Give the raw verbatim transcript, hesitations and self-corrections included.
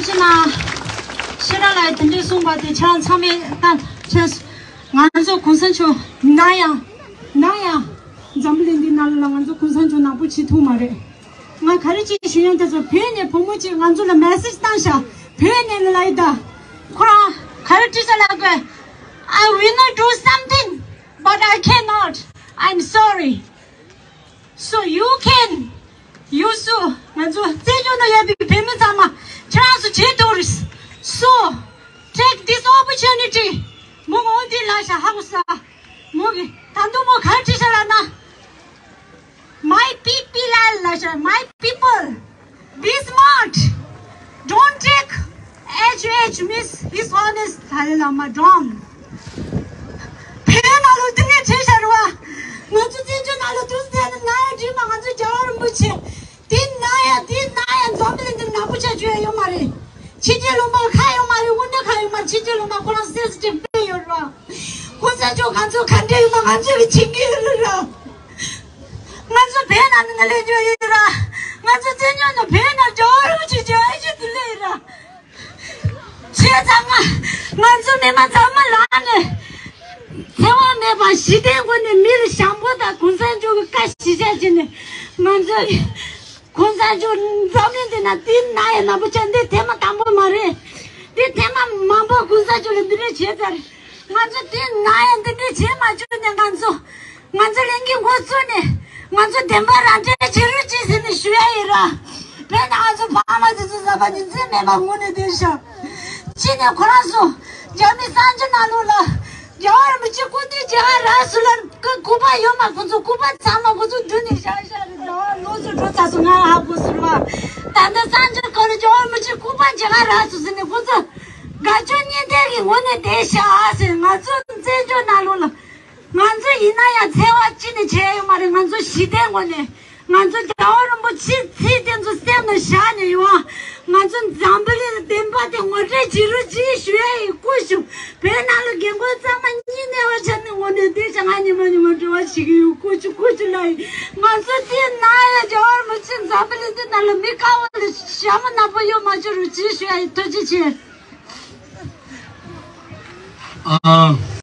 ཅི་ན། ཤེས་རབ་ལགས་དེ་འདྲས་གསུངས་པ་དེ་ཁྱེད་རང་ཚང་མས་ལྟ་ཆེ། ང་ཚོ་གོང་ས་མཆོག་ན་ཡང་ན་ཡང་འཛམ་བུ་གླིང་འདི་ནང་ལ་ང་ཚོ་གོང་ས་མཆོག་ནག་པོ་བྱེད་ཐུབ་མ་རེད། ང་ག་རེ་ཅིག་ཞུ་ཡང་དེ་ཚོ་བོད་ནས་བུ་མོ་ཅིག་ང་ཚོ་ལ་མེ་སེ་ཇི་བཏང་ཤག་བོད་ནས་ལ་ཡི་ད། ཁོ་རང་ག་རེ་བྲིས་ཤག་ལབ་དགོས། I will not do something, but I cannot. I'm sorry. So you can, you su ང་ཚོ་བཙན་བྱོལ་ནང་ཡོད་པའི་བོད་མི་ཚང་མ་ཁྱེད་རང་ཚོ་བྱེད་ཐུབ་རེད། So take this opportunity. མོ་ངོ་འདི་ལ་ཤ་ཧ་གོ་ས། མོ་གི་ད་དུང་མོ་ག་རེ་བྲིས་ཤག་ལབ་ན། My people ལ་ཤ། My people, be smart. Don't take H H means His Holiness Dalai Lama down. བོད་ནང་ལོ་འདི་ནས་བྲིས་ཤག་རེད་བ། ང་ཚོ་བཙན་བྱོལ་ནང་ལོ་དུས་ཚོད་ནི་ང་ཡང་བྲིས་མ། ང་ཚོ་རྒྱལ་བ་རིན་པོ་ཆེ། དེ་ན་ཡང་དེ་ན་ཡང་འཛམ་བུ་གླིང་འདི་ནག་པོ་ཆགས་རྒྱུ་ཡང་ཡོད་མ་རེད། ཕྱི་རྒྱལ་ལུང་པ་ཁ་ཡོད་མ་རེད། དངོས་གནས་ཁ་ཡོད་མ་རེད། ཕྱི་རྒྱལ་ལུང་པ་ཁོ་རང་སེམས་སུ་དེ་དཔེ་ཡོད་རེད། ཁོ་ཚོ་ཚོ་ང་ཚོ་ག་འདྲ་ཡོད་མ་ང་ཚོ་གི་བྱེད་ཀྱི་ཡོད་རེད། ང་ཚོ་བོད་ནང་ནས་སླེབས་རྒྱུ་ཡོད་རེད། ང་ཚོ་བཙན་བྱོལ་ནང་བོད་ནང་འགྲོ་རུ་ཆུ་ཆུ་ཨེ་ཆུ་དུ་སླེབས་རེད། བྱས་ཙང་ང་ང་ཚོ་མི་མང་ཚང་མ་ལངས་ནས་འཚེ་བ་མེད་པ་ཞི་བདེའི་སྒོ་ནས་མི་ལ་ཞང་པོ་དང་གོང་ས་མཆོག་གི་བཀའ་གཞི་བཞག་བྱས་ནས་ང་ཚོ་གོང་ས་མཆོག་འཛམ་གླིང་འདི་ན་དེ་ན་ཡང་ནག་པོ་ཆགས་འདི་ཐེངས་མ་དང་པོ་མ་རེད། འདི་ཐེངས་མ་མང་པོ་གོང་ས་མཆོག་ལ་འདི་འདྲ་བྱས་ཚར། ང་ཚོ་དེ་ན་ཡང་འདི་འདྲ་བྱས་མ་བཅུག་ནས་ང་ཚོ་ང་ཚོ་ལས་འགན་འགོ་བཙུགས་ནས་ང་ཚོ་བདེན་པ་རང་འགྲེལ་བྱེད་རོགས་གྱིས་ཟེར་ནས་ཞུ་ཡ་ཡིན་ར། དཔེར་ན་ང་ཚོ་ཕ་མ་དེ་ཚོ་ཟ་བ་ཉིན་མཚན་མེད་པ་ངུ་ནས་བསྡད་ཤག་ཕྱི་ནས་ཁོ་རང་ཚོ་རྒྱ་མི་གསར་འགྱུར་ནང་ལོགས་ལ་རྒྱལ་བ་རིན་པོ་ཆེ་སྐུ་དུས་མཇལ་ཁ་རག་སོང་ལ་སྐུ་སྐུ་པར་ཡོད་མ། ཁོ་ཚོ་སྐུ་པར་ཚང་མ་ཁོ་ཚོ་བསྡུས་ནས་བཞག་བཞག་རེད། ཟླ་བ་ལོ་ཚོ་འགྲོ་ཚར་སོང་། ང་ཧ་གོ་སོང་ར། ད་ལྟ་གསར་འགྱུར་སྐོར་ལ་རྒྱལ་བ་རིན་པོ་ཆེ་སྐུ་པར་མཇལ་ཁ་རག་སོང་ཟེར་ནས་ཁོ་ཚོ་དགའ་སྐྱོ་གཉིས་ལྡན་གྱི་ངོ་ནས་བསྡད་ཤག་ཟེར། ང་ཚོ་བཙན་བྱོལ་ནང་ལོགས་ལ། ང་ཚོ་ཡིན་ན་ཡང་འཚེ་བ་ཅི་ནས་བྱས་ཡོད་མ་རེད། ང་ཚོ་ཞི་བདེའི་ངོས་ནས་ང་ཚོ་རྒྱལ་བ་རིན་པོ་ཆེའི་ཚིག་དེ་ཚོ་སེམས་ལ་བཞག་ནས་ཡོང་། ང་ཚོ་འཛམ་བུ་གླིང་ལ་བདེན་པ་དེ་ངོ་སྤྲོད་བྱེད་རོགས་གྱིས་ཞུ་ཡ་ཡིན། སྐུ་ཞུ། བོད་ནང་ལ་རྒན་རྒོན་ཚང་མ་གཉིད་ཉལ་བ་ཆགས་ནས་ངོ་ནས་བསྡད་ཤག་ང་ཉི་མ་ཉི་མ་འབྲེལ་བ་བྱེད་ཀྱི་ཡོད། སྐུ་ཞུ་སྐུ་ཞུ་ལ་ཡིན། ང་ཚོ་དེ་ན་ཡང་རྒྱལ་བ་རིན་པོ་ཆེ་འཛམ་བུ་གླིང་འདི་ནང་ལ་མི་དཀར་བོ་ལ་ཞྭ་མོ་ནག་པོ་གཡོག་མ་བྱེད་རོགས་གྱིས་ཞུ་ཡ་ཡིན། ཐུགས་རྗེ་ཆེ། ཨ།